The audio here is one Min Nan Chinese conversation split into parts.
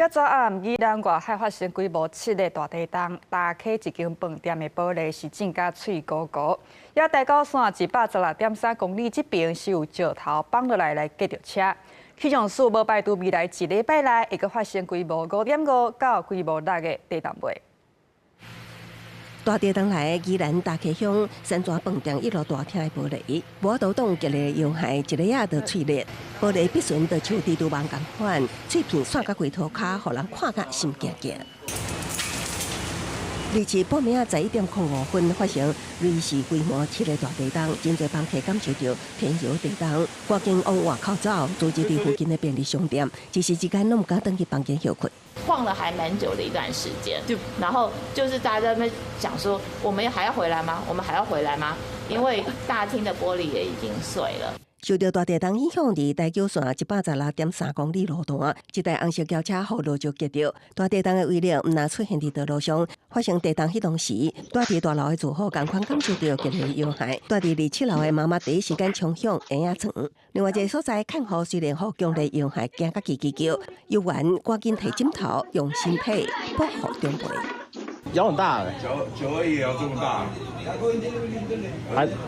昨暗宜蘭外海發生規模7的大地動，大溪一間飯店的玻璃是震甲碎糊糊。也台九線116.3公里這邊是有石頭放落來來轧著車。氣象署無排除未來一禮拜內會閣發生規模5.5到規模6的地動尾。大地動來，宜蘭大溪鄉山泉飯店一樓大廳的玻璃，無法度擋激烈搖撼，一下仔就碎裂，玻璃必損就像蜘蛛網仝款，碎片散甲規塗跤，予人看甲心驚驚。27晡暝仔11點05分發生芮氏規模7的大地動，真濟房客感受著天搖地動，趕緊往外口走，住佇附近的便利商店，一時之間攏毋敢轉去房間歇睏。晃了還蠻久的一段時間，就然後就是大家在那講說，我們還要回來嗎？我們還要回來嗎？因為大廳的玻璃也已經碎了。受著大地動影響，佇台九線116.3公里路段，一台紅色轎車予落石擊著。大地動的威力毋但出現佇道路上，發生地動彼當時，住佇大樓的住戶仝款感受著激烈搖撼。住佇27樓的媽媽第一時間衝向嬰仔床。另外一個所在，看護雖然予強烈搖撼驚甲吱吱叫，猶原趕緊提枕頭用身體保護長輩。搖很大，腳腳也搖這麼大，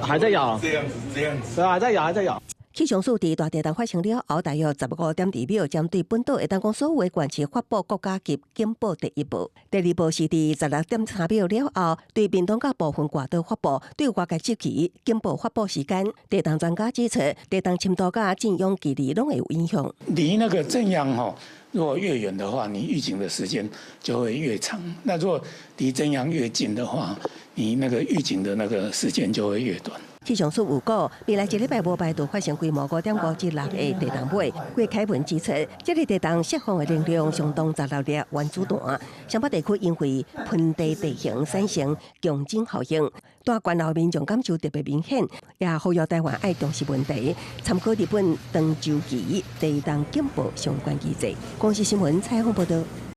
還在搖，這樣子，這樣子，對啊，還在搖，還在搖。氣象署佇大地動發生了後，大約15點2秒，針對本島會當講所有的縣市發布國家級警報第一報。第二報是佇16點3秒了後，對屏東佮部分外島發布，對外界這期警報發布時間。地動專家指出，地動深度佮震央距離攏會有影響。離那個震央吼，如果越遠的話，你預警的時間就會越長。那如果離震央越近的話，你那個預警的那個時間就會越短。氣象署預告，未來一禮拜無排除發生規模5.5至6的地動尾。郭凱文指出，這個地動釋放的能量相當16粒原子彈。雙北地區因為盆地地形產生共振效應，大懸樓民眾感受特別明顯，也呼籲台灣愛重視問題，參考日本長周期地動警報相關機制。公視新聞採訪報導。